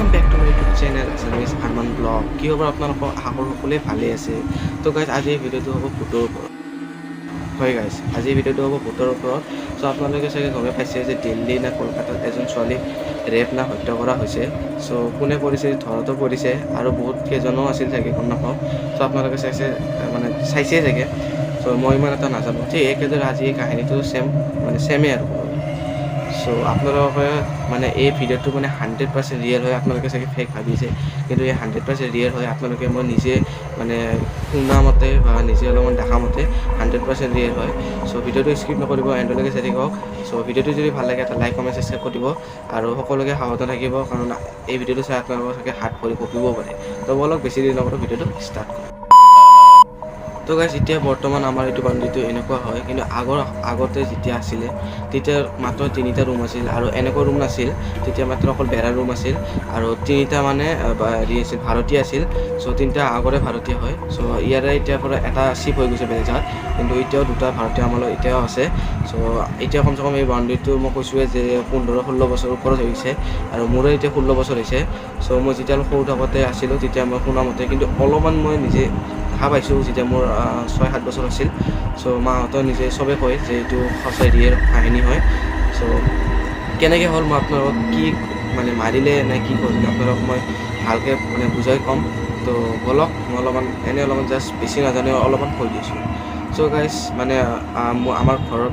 Back to my YouTube channel Assamese Arman Vlog। কি খবৰ আপোনালোকৰ? আশা কৰোঁ সকলোৱে ভালেই আছে। তো গাইজ, আজি এই ভিডিঅ'টো হ'ব ভূতৰ ওপৰত। হয় গাইজ, আজি ভিডিঅ'টো হ'ব ভূতৰ ওপৰত। চ' আপোনালোকে চাগে গমেই পাইছে যে দিল্লী নে কলকাতাত এজন ছোৱালীক ৰেপ না হত্যা কৰা হৈছে। চ' কোনে কৰিছে ধৰাতো পৰিছে আৰু বহুত কেইজনো আছিল চাগে, গম নাপাওঁ। চ' আপোনালোকে চাইছে, মানে চাইছে চাগে। চ' মই ইমান এটা নাজানো। ঠিক একেদৰে আজি এই কাহিনীটো ছেম, মানে ছেমেই আৰু ক'ব গ'লে। চ' আপোনালোকে মানে এই ভিডিঅ'টো মানে 100% ৰিয়েল হয়। আপোনালোকে চাগে ফেক ভাবিছে, কিন্তু এই 100% ৰিয়েল হয়। আপোনালোকে মই নিজে মানে শুনা মতে বা নিজে অলপমান দেখা মতে 100% ৰিয়েল হয়। চ' ভিডিঅ'টো স্কিপ নকৰিব, এণ্ডলৈকে চাই থাকক। চ' ভিডিঅ'টো যদি ভাল লাগে, এটা লাইক, কমেণ্ট, ছাবস্ক্ৰাইব কৰি দিব আৰু সকলোকে সাৱধান থাকিব, কাৰণ এই ভিডিঅ'টো চাই আপোনালোকৰ চাগে হাত ভৰি কঁপিব পাৰে। তো ব'লক, বেছি দেৰি নকৰোঁ, ভিডিঅ'টো ষ্টাৰ্ট কৰোঁ। তো গাইজ, এতিয়া বৰ্তমান আমাৰ এইটো বাউণ্ডেৰীটো এনেকুৱা হয়, কিন্তু আগতে যেতিয়া আছিলে, তেতিয়া মাত্ৰ তিনিটা ৰুম আছিল আৰু এনেকুৱা ৰুম নাছিল। তেতিয়া মাত্ৰ অকল বেৰা ৰুম আছিল আৰু তিনিটা মানে হেৰি আছিল, ভাড়াতীয়া আছিল। চ' তিনিটা আগৰে ভাড়াতীয়া হয়। চ' ইয়াৰে এতিয়াৰ পৰা এটা চিফ্ট হৈ গৈছে বেলেগ জেগাত, কিন্তু এতিয়াও দুটা ভাড়াতীয়া আমাৰ লগত এতিয়াও আছে। চ' এতিয়া কমচে কম এই বাউণ্ডেৰীটো মই কৈছোঁৱে যে 15-16 বছৰ ওপৰত হৈ গৈছে আৰু মোৰো এতিয়া 16 বছৰ হৈছে। চ' মই যেতিয়া অলপ সৰু থাকোঁতে আছিলোঁ, তেতিয়া মই শুনা মতে, কিন্তু অলপমান মই নিজে দেখা পাইছোঁ যেতিয়া মোৰ 6-7 বছৰ হৈছিল। চ' মাহঁতৰ নিজে চবে কয় যে এইটো সঁচাই ৰিয়েল কাহিনী হয়। চ' কেনেকৈ হ'ল, মই আপোনালোকক কি মানে মাৰিলে নে কি কৰিলে, আপোনালোকক মই ভালকৈ মানে বুজাই ক'ম। তো ব'লক, মই অলপমান এনেই অলপমান জাষ্ট বেছি নাজানো, অলপমান কৈ দিছোঁ। চ' গাইজ, মানে আমাৰ ঘৰৰ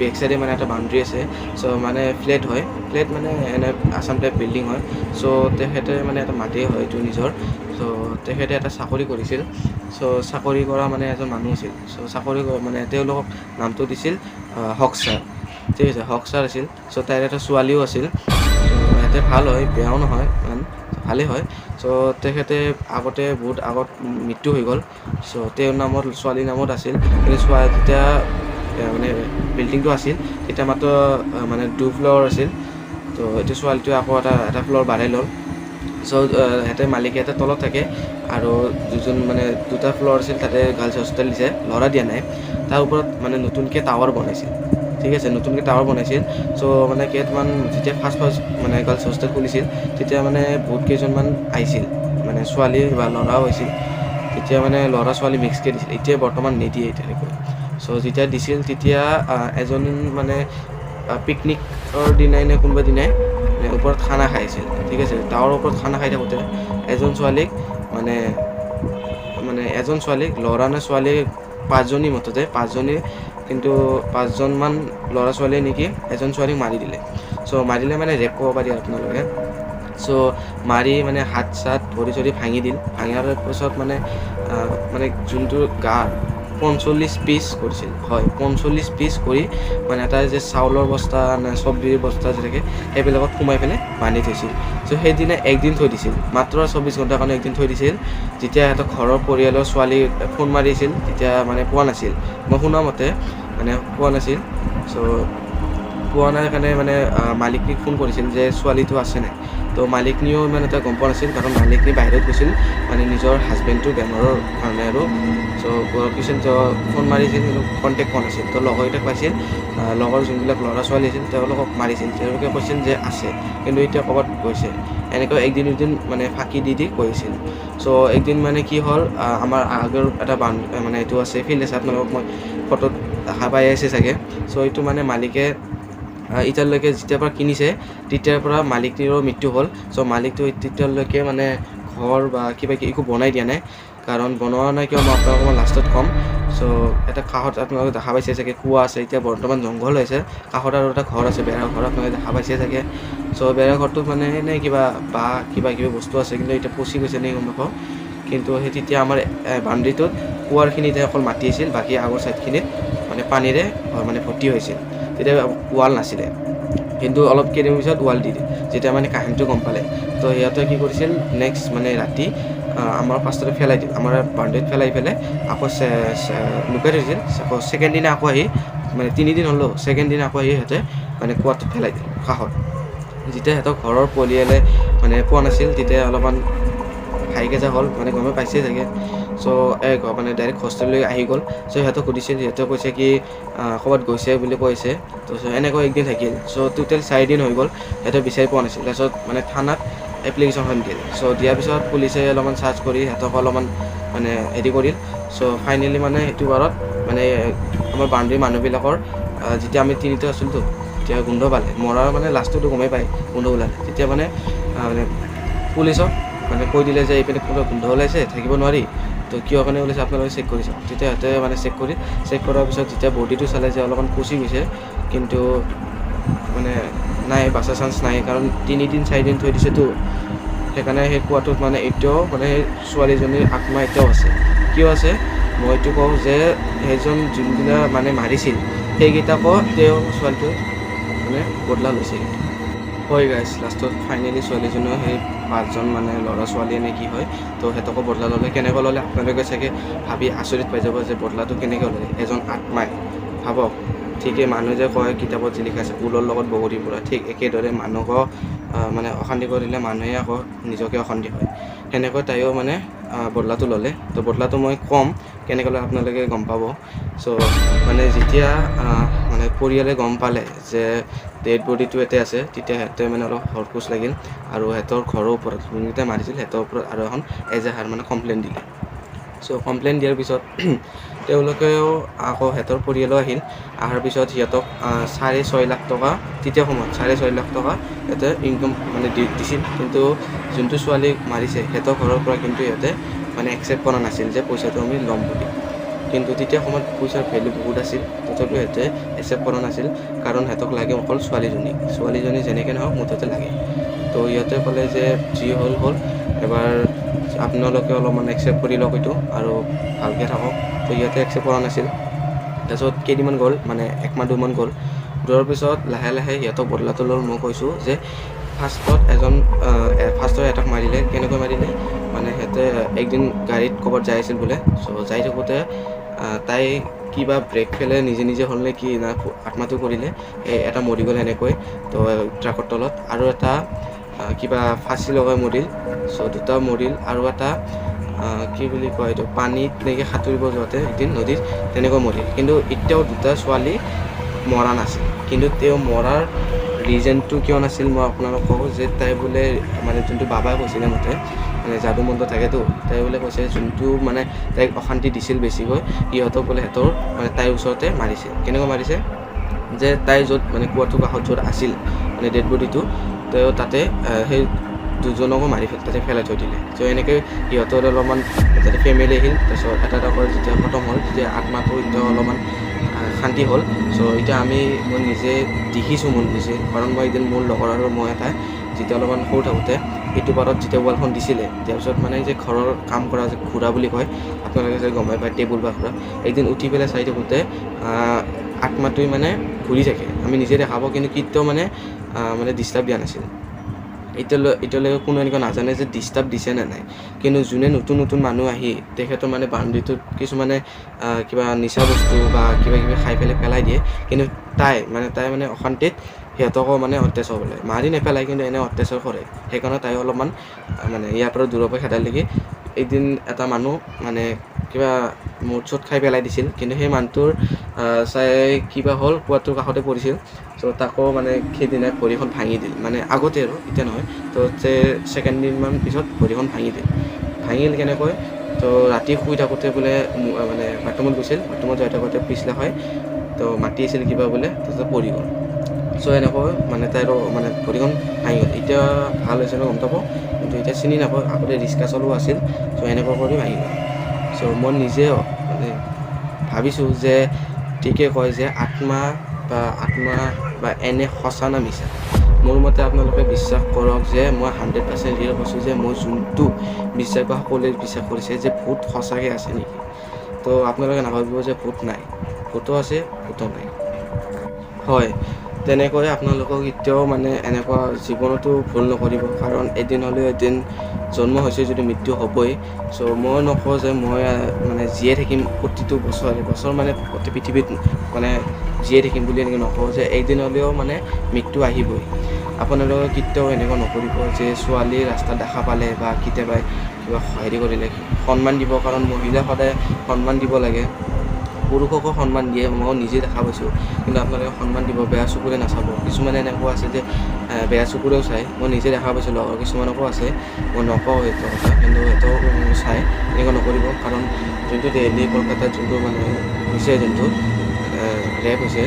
বেক চাইডে মানে এটা বাউণ্ডেৰী আছে। চ' মানে ফ্লেট হয়, ফ্লেট মানে এনে আছাম টাইপ বিল্ডিং হয়। চ' তেখেতে মানে এটা মাটি হয় এইটো নিজৰ। চ' তেখেতে এটা চাকৰি কৰিছিল। চ' চাকৰি কৰা মানে এজন মানুহ আছিল। চ' চাকৰি মানে তেওঁলোকক নামটো দিছিল হক ছাৰ। ঠিক আছে, হক ছাৰ আছিল। চ' তাইৰ এটা ছোৱালীও আছিল। চ' ইয়াতে ভাল হয়, বেয়াও নহয়, ইমান ভালেই হয়। চ' তেখেতে আগতে বহুত আগত মৃত্যু হৈ গ'ল। চ' তেওঁৰ নামত, ছোৱালীৰ নামত আছিল। কিন্তু যেতিয়া মানে বিল্ডিংটো আছিল, তেতিয়া মাত্ৰ মানে টু ফ্ল'ৰ আছিল। তো এইটো ছোৱালীটোৱে আকৌ এটা এটা ফ্ল'ৰ বাঢ়াই ল'ল। চ' সিহঁতে মালিকে এটা তলত থাকে আৰু দুজন মানে দুটা ফ্ল'ৰ আছিল, তাতে গাৰ্লছ হোষ্টেল দিছে, ল'ৰা দিয়া নাই। তাৰ ওপৰত মানে নতুনকৈ টাৱাৰ বনাইছিল। ঠিক আছে, নতুনকৈ টাৱাৰ বনাইছিল। চ' মানে কেইটামান যেতিয়া ফাৰ্ষ্ট ফাৰ্ষ্ট মানে গাৰ্লছ হোষ্টেল খুলিছিল, তেতিয়া মানে বহুত কেইজনমান আহিছিল, মানে ছোৱালী বা ল'ৰাও আহিছিল। তেতিয়া মানে ল'ৰা ছোৱালী মিক্সকৈ দিছিল। এতিয়া বৰ্তমান নিদিয়ে এতিয়ালৈকে। চ' যেতিয়া দিছিল, তেতিয়া এজন মানে পিকনিকৰ দিনাই নে কোনোবা দিনাই মানে ওপৰত খানা খাই আছিল। ঠিক আছে, টাৱাৰৰ ওপৰত খানা খাই থাকোঁতে এজন ছোৱালীক মানে মানে এজন ছোৱালীক ল'ৰা নে ছোৱালী পাঁচজনী, মুঠতে পাঁচজনী, কিন্তু পাঁচজনমান ল'ৰা ছোৱালীয়ে নেকি এজন ছোৱালীক মাৰি দিলে। চ' মাৰিলে মানে ৰেপ ক'ব পাৰি আপোনালোকে। চ' মাৰি মানে হাত চাত ভৰি চৰি ভাঙি দিল। ভাঙাৰ পিছত মানে মানে যোনটো গাৰ 45 পিচ কৰিছিল, হয়, 45 পিচ কৰি মানে এটা যে চাউলৰ বস্তা নে চব্জিৰ বস্তা যে থাকে, সেইবিলাকত সোমাই পেলাই বান্ধি থৈছিল। চ' সেইদিনা একদিন থৈ দিছিল, মাত্ৰ 24 ঘণ্টাৰ কাৰণে একদিন থৈ দিছিল। যেতিয়া সিহঁতৰ ঘৰৰ পৰিয়ালৰ ছোৱালী ফোন মাৰিছিল, তেতিয়া মানে পোৱা নাছিল। মই শুনা মতে মানে পোৱা নাছিল। চ' পোৱা নাই কাৰণে মানে মালিকনীক ফোন কৰিছিল যে ছোৱালীটো আছে নাই। তো মালিকনীও ইমান এটা গম পোৱা নাছিল, কাৰণ মালিকনী বাহিৰত গৈছিল মানে নিজৰ হাজবেণ্ডটোৰ বেমাৰৰ কাৰণে আৰু। চ' গৈছিল, তো ফোন মাৰিছিল, কিন্তু কণ্টেক্ট কৰা নাছিল। তো লগৰকেইটাক পাইছিল, লগৰ যোনবিলাক ল'ৰা ছোৱালী আছিল, তেওঁলোকক মাৰিছিল। তেওঁলোকে কৈছিল যে আছে, কিন্তু এতিয়া ক'ৰবাত গৈছে। এনেকৈ একদিন দুদিন মানে ফাঁকি দি দি কৈছিল। চ' একদিন মানে কি হ'ল, আমাৰ আগৰ এটা মানে এইটো আছে, ফিল্ড আছে, আপোনালোকক মই ফটোত দেখা পাই আছে চাগে। চ' এইটো মানে মালিকে এতিয়ালৈকে যেতিয়াৰ পৰা কিনিছে, তেতিয়াৰ পৰা মালিকনীৰো মৃত্যু হ'ল। চ' মালিকটো তেতিয়ালৈকে মানে ঘৰ বা কিবা কিবি একো বনাই দিয়া নাই। কাৰণ বনোৱা নাই কিয়, মই আপোনালোকক মই লাষ্টত ক'ম। চ' এটা কাষত আপোনালোকে দেখা পাইছে চাগে, কুঁৱা আছে। এতিয়া বৰ্তমান জংঘল হৈছে। কাষত আৰু এটা ঘৰ আছে, বেৰা ঘৰ, আপোনালোকে দেখা পাইছে চাগে। চ' বেৰা ঘৰটোত মানে এনেই কিবা বাঁহ কিবা কিবি বস্তু আছে, কিন্তু এতিয়া পচি গৈছে নেকি গম নাপাওঁ। কিন্তু সেই তেতিয়া আমাৰ বাউণ্ডেৰীটোত কুঁৱাৰখিনিতহে অকল মাটি আছিল, বাকী আগৰ ছাইডখিনিত মানে পানীৰে মানে ভৰ্তি হৈছিল। তেতিয়া ৱাল নাছিলে, কিন্তু অলপ কেইদিন পিছত ৱাল দি দিল, যেতিয়া মানে কাহিনীটো গম পালে। তো সিহঁতে কি কৰিছিল, নেক্সট মানে ৰাতি আমাৰ ফাৰ্ষ্টতে পেলাই দিল, আমাৰ বাউণ্ডেৰীত পেলাই পেলাই আকৌ লুকাই থৈছিল। আকৌ ছেকেণ্ড দিনা আকৌ আহি, মানে তিনিদিন হ'লেও ছেকেণ্ড দিনা আকৌ আহি সিহঁতে মানে কুঁৱাটোত পেলাই দিল কাষত। যেতিয়া সিহঁতৰ ঘৰৰ পৰিয়ালে মানে পোৱা নাছিল, তেতিয়া অলপমান হাই কাজিয়া হ'ল, মানে গমেই পাইছে চাগে। চ' এই মানে ডাইৰেক্ট হোষ্টেললৈ আহি গ'ল। চ' সিহঁতক সুধিছিল, সিহঁতে কৈছে কি ক'ৰবাত গৈছে বুলি কৈছে। তো এনেকৈ একদিন থাকিল। চ' টোটেল 4 দিন হৈ গ'ল, সিহঁতে বিচাৰি পোৱা নাছিল। তাৰপিছত মানে থানাত এপ্লিকেশ্যনখন দিলে। চ' দিয়াৰ পিছত পুলিচে অলপমান চাৰ্চ কৰি সিহঁতক অলপমান মানে হেৰি কৰিল। চ' ফাইনেলি মানে সেইটো বাৰত মানে আমাৰ বাউণ্ডেৰীৰ মানুহবিলাকৰ, যেতিয়া আমি তিনিটা আছিলোঁতো, তেতিয়া গোন্ধ পালে মৰাৰ, মানে লাষ্টটোতো গমেই পায় গোন্ধ ওলালে। তেতিয়া মানে মানে পুলিচক মানে কৈ দিলে যে এইপিনে কোনোবা গোন্ধ ওলাইছে, থাকিব নোৱাৰি, তো কিয় কাৰণে ওলাইছে আপোনালোকে চেক কৰি চাওক। তেতিয়া সিহঁতে মানে চেক কৰি, চেক কৰাৰ পিছত যেতিয়া বডিটো চালে যে অলপমান পচি গৈছে, কিন্তু মানে নাই, বাচা চান্স নাই, কাৰণ 3 দিন 4 দিন থৈ দিছেতো। সেইকাৰণে সেই কুঁৱাটোত মানে এতিয়াও মানে সেই ছোৱালীজনীৰ আত্মা এতিয়াও আছে। কিয় আছে মই এইটো কওঁ যে সেইজন যোনদিনা মানে মাৰিছিল, সেইকেইটাকো তেওঁ ছোৱালীটোৱে মানে বদলা লৈছে। কিন্তু হয় গাইছ, লাষ্টত ফাইনেলি ছোৱালীজনীও সেই পাঁচজন মানে ল'ৰা ছোৱালীয়ে নে কি হয়, তো সিহঁতকো বদলা ল'লে। কেনেকৈ ল'লে আপোনালোকে চাগে ভাবি আচৰিত পাই যাব যে বদলাটো কেনেকৈ ল'লে এজন আত্মাই। ভাবক, ঠিকেই মানুহে যে কয়, কিতাপত যে লিখা আছে ঊলৰ লগত বগৰী পোৰা, ঠিক একেদৰে মানুহক মানে অশান্তি কৰিলে মানুহে আকৌ নিজকে অশান্তি হয়। সেনেকৈ তাইও মানে বদলাটো ল'লে। তো বদলাটো মই ক'ম কেনেকৈ ল'লে, আপোনালোকে গম পাব। চ' মানে যেতিয়া মানে পৰিয়ালে গম পালে যে ডেড বডিটো ইয়াতে আছে, তেতিয়া সিহঁতে মানে অলপ হৰকোচ লাগিল আৰু সিহঁতৰ ঘৰৰ ওপৰত যোনকেইটা মাৰিছিল সিহঁতৰ ওপৰত আৰু এখন এজাহাৰ মানে কমপ্লেইন দিলে। চ' কমপ্লেইন দিয়াৰ পিছত তেওঁলোকেও আকৌ সিহঁতৰ পৰিয়ালো আহিল। অহাৰ পিছত সিহঁতক 6.5 লাখ টকা, তেতিয়া সময়ত 6.5 লাখ টকা সিহঁতে ইনকম মানে দিছিল। কিন্তু যোনটো ছোৱালীক মাৰিছে সিহঁতৰ ঘৰৰ পৰা কিন্তু সিহঁতে মানে একচেপ্ট কৰা নাছিল যে পইচাটো আমি ল'ম বুলি। কিন্তু তেতিয়া সময়ত পইচাৰ ভেলু বহুত আছিল, তথাপিও সিহঁতে একচেপ্ট কৰা নাছিল, কাৰণ সিহঁতক লাগে অকল ছোৱালীজনী। ছোৱালীজনী যেনেকৈ নহওক মুঠতে লাগে। তো ইহঁতে ক'লে যে যি হ'ল হ'ল, এবাৰ আপোনালোকে অলপমান একচেপ্ট কৰি লওক এইটো আৰু ভালকৈ থাকক। তো ইহঁতে একচেপ্ট কৰা নাছিল। তাৰপিছত কেইদিনমান গ'ল, মানে একমাহ দুমাহ গ'ল। যোৱাৰ পিছত লাহে লাহে সিহঁতক বদলাটো ল'ল। মই কৈছোঁ যে ফাৰ্ষ্টত এজন, ফাৰ্ষ্টত এটাক মাৰিলে। কেনেকৈ মাৰিলে মানে সিহঁতে একদিন গাড়ীত ক'ৰবাত যাই আছিল বোলে। চ' যাই থাকোঁতে তাই কিবা ব্ৰেক ফেলে নিজে নিজে হ'ল নে কি না আত্মাটো কৰিলে, এই এটা মৰি গ'ল সেনেকৈ তো ট্ৰাকৰ তলত। আৰু এটা কিবা ফাঁচি লগাই মৰিল। চ' দুটা মৰিল। আৰু এটা কি বুলি কয় এইটো, পানীত নেকি সাঁতুৰিব যাওঁতে এদিন নদীত তেনেকৈ মৰিল। কিন্তু এতিয়াও দুটা ছোৱালী মৰা নাছিল। কিন্তু তেওঁ মৰাৰ ৰিজনটো কিয় নাছিল মই আপোনালোকক কওঁ যে তাই বোলে মানে যোনটো বাবাই কৈছিলে মতে মানে যাদু মন্ত্ৰ থাকেতো, তাই বোলে কৈছে যোনটো মানে তাইক অশান্তি দিছিল বেছিকৈ, সিহঁতক বোলে সিহঁতৰ মানে তাইৰ ওচৰতে মাৰিছে। কেনেকৈ মাৰিছে যে তাই য'ত মানে কুঁৱাটোৰ কাষত য'ত আছিল মানে ডেড বডিটো, তেওঁ তাতে সেই দুজনকো মাৰি তাতে পেলাই থৈ দিলে। চ' এনেকৈ সিহঁতৰ অলপমান তাতে ফেমিলি আহিল। তাৰপিছত এটা এটা কৰি যেতিয়া খতম হ'ল, তেতিয়া আত্মাটো এতিয়া অলপমান শান্তি হ'ল। চ' এতিয়া আমি মই নিজে দেখিছোঁ, মোৰ নিজে, কাৰণ মই এদিন মোৰ লগৰ আৰু মই এটা যেতিয়া অলপমান সৰু থাকোঁতে সেইটো পাৰত যেতিয়া ৱালখন দিছিলে, তাৰপিছত মানে যে ঘৰৰ কাম কৰা যে খুৰা বুলি কয়, আপোনালোকে যে গমেই পায় টেবুল বা খুৰা, একদিন উঠি পেলাই চাই থাকোঁতে আত্মাটোৱে মানে ঘূৰি থাকে, আমি নিজে দেখা পাওঁ। কিন্তু কেতিয়াও মানে মানে ডিষ্টাৰ্ব দিয়া নাছিল। এতিয়ালৈকে কোনো এনেকুৱা নাজানে যে ডিষ্টাৰ্ব দিছে নে নাই। কিন্তু যোনে নতুন নতুন মানুহ আহি তেখেতৰ মানে বাউণ্ডেৰীটোত কিছুমানে কিবা নিচা বস্তু বা কিবা কিবি খাই পেলাই পেলাই দিয়ে। কিন্তু তাই মানে অশান্তিত সিহঁতকো মানে অত্যাচাৰ কৰে, মাৰি নেপেলায় কিন্তু এনে অত্যাচাৰ কৰে। সেইকাৰণে তাই অলপমান মানে ইয়াৰ পৰা দূৰৰ পৰা খেদাই লাগি। এদিন এটা মানুহ মানে কিবা মদ চদ খাই পেলাই দিছিল, কিন্তু সেই মানুহটোৰ চাই কিবা হ'ল, কুঁৱাটোৰ কাষতে পৰিছিল। চ' তাকো মানে সেইদিনাই ভৰিখন ভাঙি দিল, মানে আগতে আৰু এতিয়া নহয়। তো ছেকেণ্ড দিনমান পিছত ভৰিখন ভাঙি দিল। ভাঙিল কেনেকৈ? তো ৰাতি শুই থাকোঁতে বোলে মানে বাথৰুমত গৈছিল, বাথৰুমত যাই থাকোঁতে পিছলা হয় তো মাতি আছিল কিবা বোলে, তাৰপিছত পৰি গ'ল। চ' এনেকৈ মানে তাইৰো মানে ভৰিখন ভাঙি গ'ল। এতিয়া ভাল হৈছে ন গম নাপাওঁ, কিন্তু এতিয়া চিনি নাপাওঁ, আগতে ৰিক্সা চলোৱা আছিল। চ' এনেকুৱা কৰি ভাঙি গ'ল। চ' মই নিজে মানে ভাবিছোঁ যে ঠিকে কয় যে আত্মা বা এনে সঁচা না মিছা। মোৰ মতে আপোনালোকে বিশ্বাস কৰক যে মই 100% ৰিয়েল কৈছোঁ যে মই যোনটো বিশ্বাস বা সকলোৱে বিশ্বাস কৰিছে যে ভূত সঁচাকৈ আছে নেকি, তো আপোনালোকে নাভাবিব যে ভূত নাই। ভূতো আছে, ভূতো নাই। হয়, তেনেকৈ আপোনালোকক কেতিয়াও মানে এনেকুৱা জীৱনতো ভুল নকৰিব, কাৰণ এদিন হ'লেও এদিন জন্ম হৈছে যদি মৃত্যু হ'বই। চ' মই নকওঁ যে মই মানে জীয়াই থাকিম প্ৰতিটো বছৰে বছৰ মানে গোটেই পৃথিৱীত মানে জীয়াই থাকিম বুলি এনেকৈ নকওঁ যে এদিন হ'লেও মানে মৃত্যু আহিবই। আপোনালোকে কেতিয়াও এনেকুৱা নকৰিব যে ছোৱালী ৰাস্তাত দেখা পালে বা কেতিয়াবা কিবা হেৰি কৰিলে সন্মান দিব, কাৰণ মহিলা সদায় সন্মান দিব লাগে। পুৰুষকো সন্মান দিয়ে, মই নিজে দেখা পাইছোঁ। কিন্তু আপোনালোকে সন্মান দিব, বেয়া চকুৰে নাচাব। কিছুমানে এনেকুৱা আছে যে বেয়া চকুৰেও চায়, মই নিজে দেখা পাইছোঁ। লগৰ কিছুমানকো আছে, মই নকওঁ সেইটো কথা, কিন্তু সিহঁতেও চায়। এনেকুৱা নকৰিব, কাৰণ যোনটো দেলহি, কলকাতাত যোনটো মানে হৈছে, যোনটো ৰেপ হৈছে,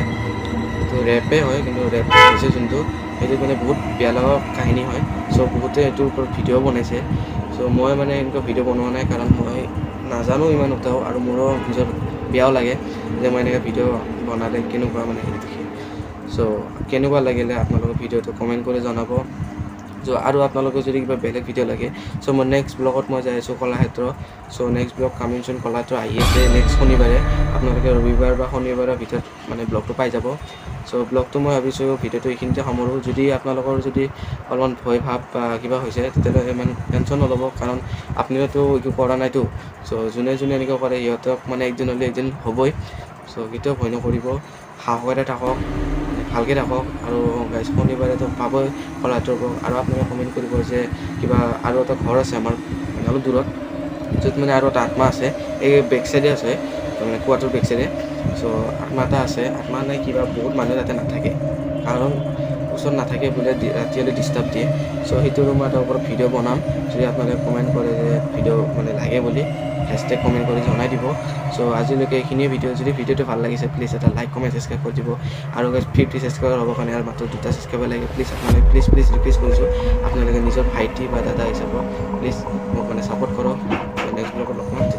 সেইটো ৰেপেই হয়, কিন্তু ৰেপ হৈছে যোনটো, সেইটো মানে বহুত বেয়া লগা কাহিনী হয়। চ' বহুতে এইটোৰ ওপৰত ভিডিঅ' বনাইছে। চ' মই মানে এনেকুৱা ভিডিঅ' বনোৱা নাই, কাৰণ মই নাজানো ইমান এটাও আৰু মোৰো নিজৰ বেয়াও লাগে যে মই এনেকৈ ভিডিঅ' বনালে কেনেকুৱা মানে হেৰি দেখি। চ' কেনেকুৱা লাগিলে আপোনালোকৰ ভিডিঅ'টো কমেণ্ট কৰি জনাব। চ' আৰু আপোনালোকে যদি কিবা বেলেগ ভিডিঅ' লাগে, চ' মই নেক্সট ব্লগত মই যাই আছোঁ কলাক্ষেত্ৰ। চ' নেক্সট ব্লগ কামিং চুন, কলাক্ষেত্ৰ আহি আছে নেক্সট শনিবাৰে। আপোনালোকে ৰবিবাৰ বা শনিবাৰৰ ভিতৰত মানে ব্লগটো পাই যাব। চ' ব্লগটো মই ভাবিছোঁ ভিডিঅ'টো এইখিনিতে সামৰোঁ। যদি আপোনালোকৰ যদি অলপমান ভয় ভাৱ বা কিবা হৈছে, তেতিয়াহ'লে ইমান টেনশ্যন নল'ব, কাৰণ আপুনিওতো একো কৰা নাইতো। চ' যোনে যোনে এনেকুৱা কৰে, সিহঁতক মানে একদিন হ'লে একদিন হ'বই। চ' কেতিয়াও ভয় নকৰিব, সাহসেৰে থাকক, ভালকৈ থাকক। আৰু গাইজ, শনিবাৰেতো পাবই কলাক্ষেত্ৰৰ ব্লগ। আৰু আপোনালোকে কমেণ্ট কৰিব যে কিবা আৰু এটা ঘৰ আছে আমাৰ মানে অলপ দূৰত, য'ত মানে আৰু এটা আত্মা আছে, এই বেক চাইডে আছে, মানে কুৱাটোৰ বেক চাইডে। চ' আত্মা এটা আছে, আত্মা নাই কিবা, বহুত মানুহ তাতে নাথাকে, কাৰণ ওচৰত নাথাকে বোলে, ৰাতি হ'লে ডিষ্টাৰ্ব দিয়ে। চ' সেইটোৰো মই এটা ওপৰত ভিডিঅ' বনাম, যদি আপোনালোকে কমেণ্ট কৰে যে ভিডিঅ' মানে লাগে বুলি, #কমেণ্ট কৰি জনাই দিব। চ' আজিলৈকে এইখিনিয়ে ভিডিঅ'। যদি ভিডিঅ'টো ভাল লাগিছে, প্লিজ এটা লাইক, কমেণ্ট, ছাবস্ক্ৰাইব কৰি দিব। আৰু 50 ছাবস্ক্ৰাইবাৰ হ'বৰ কাৰণে আৰু মাত্ৰ দুটা ছাবস্ক্ৰাইবাৰ লাগে। প্লিজ আপোনালোকে, প্লিজ প্লিজ ৰিকুৱেষ্ট কৰিছোঁ, আপোনালোকে নিজৰ ভাইটি বা দাদা হিচাপত প্লিজ মোক মানে ছাপোৰ্ট কৰক। নেক্সট ব্লগত লগ পাম।